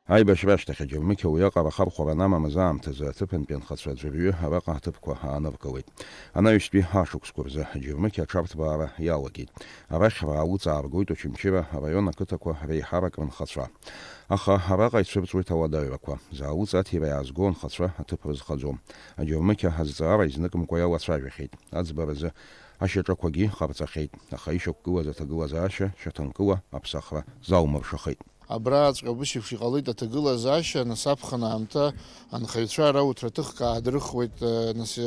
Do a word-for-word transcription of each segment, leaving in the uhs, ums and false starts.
Аибашьра ашьҭахь аџьармыкьа уиаҟара ахархәара анамамыз аамҭазы аҭыԥантәи анхацәа аӡәырҩы араҟа аҭыԥқәа ааныркылеит. Анаҩстәи ашықәсқәа рзы аџьармыкьа аҽарҭбаара иалагеит. Арахь раауҵааргоит Очамчыра араион ақыҭақәа реиҳарак рынхацәа. Аха араҟа ицәырҵуеит ауадаҩрақәа. Заауҵ аҭира иаазго анхацәа аҭыԥ рызхаӡом. Аџьармыкьа азҵаара изныкымкәа иалацәажәахьеит. Аӡбаразы ашьаҿақәагьы ҟарҵахьеит, аха ишьақәгылаз аҭагылазаашьа шьаҭанкыла аԥсахра залмыршахеит. Абраҵәҟьа ус еиԥш иҟалеит аҭагылазаашьа, нас аԥхын аамҭа анхаҩцәа ара уҭраҭыхк аадрыхуеит, нас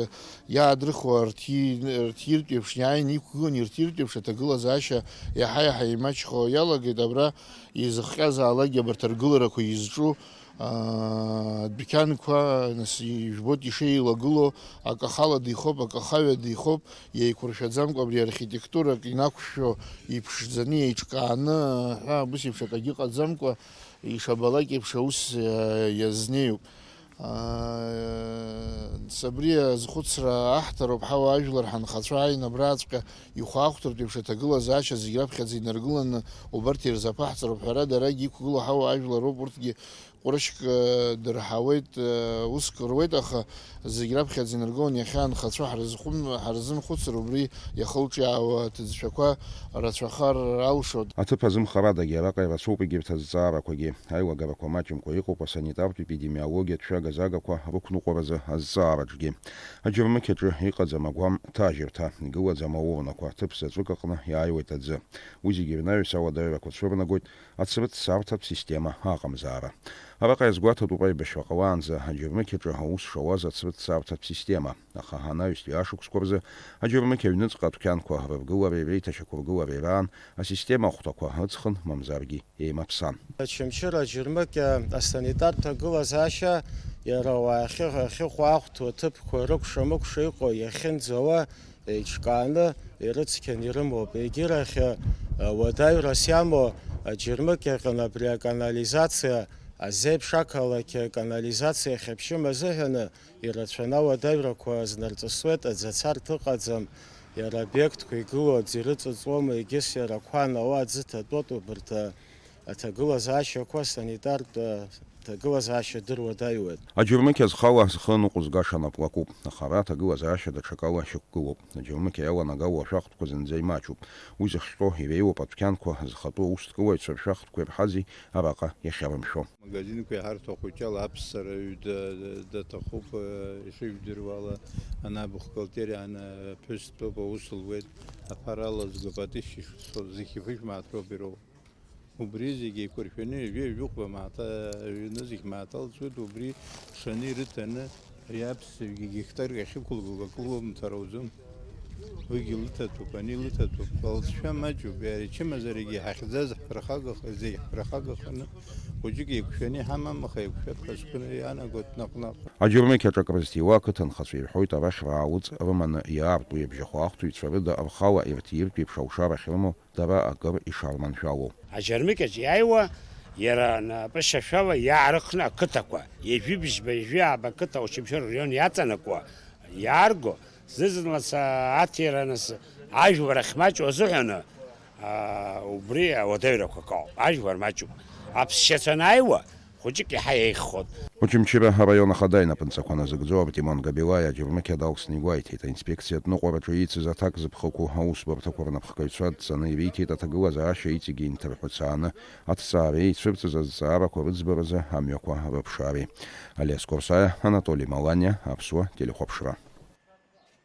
иаадрыхуа рҭи-, рҭиртә еиԥш иааины иқәгылан, ирҭиртә еиԥш аҭагылазаашьа иаҳа-иаҳа имаҷхо иалагеит. Абра изыхҟьазаалакгьы абарҭ аргыларақәа изҿу, аа, адәқьанқәа, нас, ижәбоит ишеилагылоу, акы ахала дихоуп, акы ахаҩа дихоуп, еиқәыршәаӡамкәа абри архитектурак инақәшәо, иԥшӡаны, еиҿкааны ҳәа, ус еиԥш акагьы ыҟаӡамкәа, ишабалак еиԥш аус, аа, иазнеиуп. Аа, абри азхәыцра аҳҭароуп, ҳауаажәлар ҳанхацәа ааины абраҵәҟьа ихәаахәҭыртә еиԥш аҭагылазаашьа зегь раԥхьаӡа инаргыланы убарҭ ирзаԥаҳҵароуп. Ҳәарада, арагь иқәгылоу ҳауаажәлар роуп, урҭгьы ҟәрышьк, э, дырҳауеит, э, уск руеит, аха зегь раԥхьаӡа инаргылан иахьа анхацәа ҳрызхәым-, ҳарзымхәыцыр, убри иахылҿиаауа аҭыӡшәақәа рацәахар алшоит. Аҭыԥ азымхарадагьы араҟа ирацәоуп егьырҭ азҵаарақәагьы. Аилагарақәа маҷымкәа иҟоуп асанитартә епидемиологиатә шәага-загақәа рықәныҟәаразы азҵаараҿгьы. Аџьармыкьаҿы иҟаӡам агәам ҭажьырҭа, игылаӡам аурнақәа, ҭыԥ заҵәык аҟны иааиуеит аӡы. Уи зегьы рнаҩс ауадаҩрақәа цәырнагоит ацрыҵ-царҭатә система аҟамзаара. Араҟа иазгәаҭатәуп аибашьра ҟалаанӡа аџьармыкьаҿы аус шауаз ацрыҵ-царҭатә система, аха анаҩстәи ашықәсқәа рзы аџьармыкьа аҩныҵҟа адәқьанқәа рыргылареи реиҭашьақәыргылареи раан асистема ахәҭақәа ыҵхын, мамзаргьы еимаԥсан. Очамчыра аџьармыкьа асанитартә ҭагылазаашьа иара ауаа ахьы-, ахьыхәаахәҭоу аҭыԥқәа рыкәша-мыкәша иҟоу иахьынӡауа еиҿкааны ирыцқьаны ирымоуп. Егьырахь, уадаҩрас иамоу аџьармыкьаҟны абри аканализациа, азеиԥш ақалақь аканализациа ахьаԥшьым азыҳәаны ирацәаны ауадаҩрақәа азнарҵысуеит, аӡы ацарҭа ыҟаӡам, иара обиектқәа игылоу аӡы ирыҵыҵуама, егьыс иара ақәа анауа аӡы ҭатәоит, убарҭ аҭагылазаашьақәа, санитартә ҭагылазаашьа дыруадаҩуеит. Аџьармыкьа зхала зхы ныҟәызгаша наплакуп, аха ара аҭагылазаашьа даҽакала шьақәгылоуп. Аџьармыкьа иаланагало ашәахтәқәа зынӡа имаҷуп. Уи зыхҟьо иреиуоуп адәқьанқәа зхатәу аусҭкылаҩцәа ршәахтәқәа ирҳази араҟа иахьарымшәо. Магазинқәа иҳарҭо ахәыҷы ала аԥссара ҩда даҭахуп, ишыжәдыруала, ана бухгалтериа ана ԥҳәыс дтәоуп, аус луеит, аԥара алазго, патышьшь зхьыфышә мааҭроуп ироуп. Убри зегьы еиқәыршәаны ҩажәи жәохәба мааҭ, аҩны зегь мааҭ алҵуеит, убри шаны ирыҭаны, ари аԥссаҩгьы геқтарк ахьықәылгылак лылымҭар ауӡом. Уигьы лыҭатәуп, ани лыҭатәуп, лҵшәа маҷуп, иара ичымазарагьы ҳахьӡаз ҳԥырхагаха, зегь ҳԥырхагаханы, хәыҷык еиқәшәаны иҳамам, аха еиқәшәап ҳәа сгәы иаанагоит наҟ-наҟ. Аџьармыкьа аҿакра зҭиуа ақыҭанхацәа ирҳәоит, арахь раауҵ рыманы иаарту иабжьахәаахәҭыҩцәа рыда рхала ирҭиртә еиԥш алшара ахьрымоу дара акыр ишарманшәалоу. Аџьармыкьаҿ иааиуа, иара напы шьашәала иаарыхны ақыҭақәа, ҩажәи бжьба, ҩажәи ааба ақыҭа Очамчыра араион иаҵанакуа, иаарго, зны-зынла са аҭира нас ажәлар ахьмаҷу азыҳәаны, аа, убри ауадаҩрақәа акоуп. Ажәлар маҷуп. Аԥсшьацәа анааиуа, хәыҷык иаҳа еиӷьхон. Очамчыра араион ахада инапынҵақәа назыгӡо Артемон Габилаиа аџьармыкьа далсны игәеиҭеит, аинспекциатә ныҟәараҿы еицыз аҭак зыԥхықәу аусбарҭақәа рнапхгаҩцәа адҵаны ириҭеит аҭагылазаашьа иҵегьы инҭырҳәцааны аҭҵаареи ицәырҵыз азҵаарақәа рыӡбаразы амҩақәа рыԥшаареи. Алиас Корсаиа, Анатоли Маланиа, Аԥсуа телехәаԥшра.